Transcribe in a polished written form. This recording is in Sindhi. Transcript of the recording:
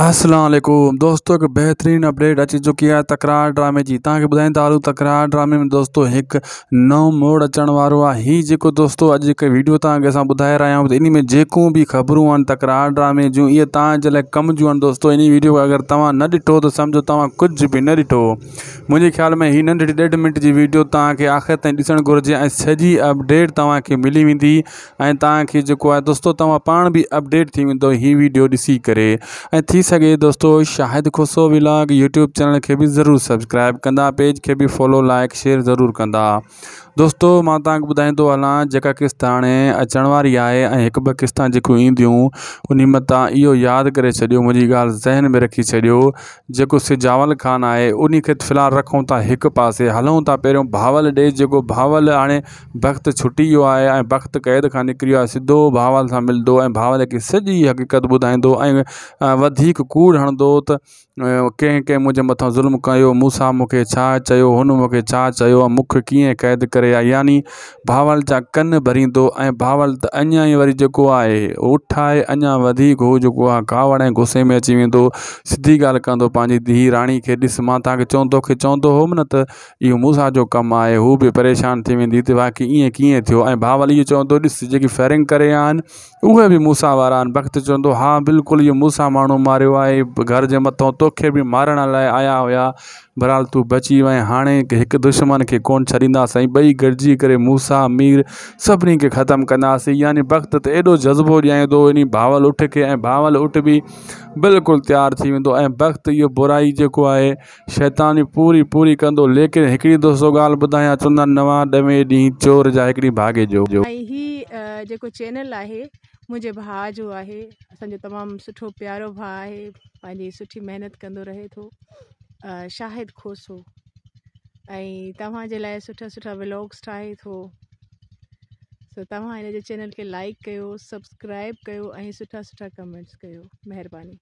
اسلام عليڪم دوستو هڪ بهترين اپڊيٽ اچي چڪي آهي تڪرار ڊرامي جي توهان کي ٻڌائيندا هلون تڪرار ڊرامي ۾ دوستو هڪ نئون موڙ اچڻ وارو آهي هي جيڪو دوستو اڄ هڪ ويڊيو توهان کي اسان ٻڌائي رهيا آهيون ته ان ۾ جيڪو به خبرون آهن تڪرار ڊرامي جون اهي توهان جي لاء ڪم جون آهن دوستو ان ويڊيو کي اگر توهان نه ڏٺو ته سمجهو توهان ڪجهه به نه ڏٺو منهنجي خيال ۾ هي ننڍڙي ڏيڍ منٽ جي ويڊيو توهان کي آخر تائين ڏسڻ گهرجي ۽ سڄي اپڊيٽ توهان کي ملي ويندي ۽ توهان کي جيڪو آهي دوستو توهان پاڻ به اپڊيٽ ٿي ويندو هي ويڊيو ڏسي ڪري ۽ ٿي سگهي دوستو Shahid Khoso vlog YouTube channel کي به ضرور سبسڪرائب ڪندا پيج کي به فالو لائڪ شيئر ضرور ڪندا دوستو مان توهان کي ٻڌائيندو هلان جيڪا قسط هاڻي اچڻ واري آهي ۽ هڪ ٻه قسطا جيڪو اينديون انهي ۾ توهان اهو ياد ڪري ڇڏيو منهنجي ڳالهه ذهن ۾ رکي ڇڏيو جيڪو سجاول خان آهي انهي کي في الحال رکون ٿا هڪ پاسي هلون ٿا پهريون بهاول ڏي جيڪو بهاول هاڻي بخت ڇٽي ويو آهي ۽ بخت قيد کان نڪري ويو آهي سڌو بهاول سان ملندو ۽ بهاول کي سڄي حقيقت ٻڌائيندو ۽ وڌيڪ ڪوڙ هڻندو ته ڪنهن ڪنهن منهنجي مٿان ظلم ڪيو موسيٰ مون کي ڇا چيو هن مون کي ڇا چيو مون کي ڪيئن قيد ڪري آيا يعني بهاول جا ڪن ڀريندو ۽ بهاول ته اڃا ئي وري جيڪو آهي اٺ آهي اڃا وڌيڪ هو جيڪو آهي ڪاوڙ ۽ غصي ۾ اچي ويندو سڌي ڳالهه ڪندو پنهنجي ڌيء راڻي کي ڏس مان توهان کي چوندو توکي چوندو هوم نه ته اهو موسيٰ جو ڪم آهي، هو به پريشان ٿي ويندي ته واقعي ائين ڪيئن ٿيو ۽ بهاول اهو چوندو ڏس جيڪي فائرنگ ڪري ويا آهن اهي به موسيٰ وارا آهن بخت چوندو ها بلڪل اهو موسيٰ ماڻهو ماريو آهي گهر جي مٿان توکي به مارڻ لاء آيا هيا بهرحال تون بچي وئين هاڻي هڪ دشمن کي ڪونه ڇڏينداسين ٻئي گڏجي ڪري موسيٰ مير سڀني کي ختم ڪنداسين يعني بخت ته ايڏو جذبو ڏياريندو انهي بهاول اٺ کي ۽ بهاول اٺ به بلڪل تيار ٿي ويندو ۽ بخت اهو برائي جيڪو آهي شيطاني پوري پوري ڪندو ليڪن هڪڙي دوستو ڳالهه ٻڌايان چوندا نوان ڏوين ڏينهن چور جا هڪڙي ڀاڳي جو. ۽ هي جيڪو چينل آهي منهنجي ڀاء جو آهي اسان جو تمام سٺو پيارو ڀاء آهي پنهنجي سٺي محنت ڪندو رهي ٿو شاهد کوسو ۽ توهان جي لاء سٺا سٺا ولاگس ٺاهي ٿو سو توهان هن جي چينل کي لائڪ ڪيو سبسڪرائب ڪيو ۽ سٺا سٺا ڪمينٽس ڪيو مهرباني.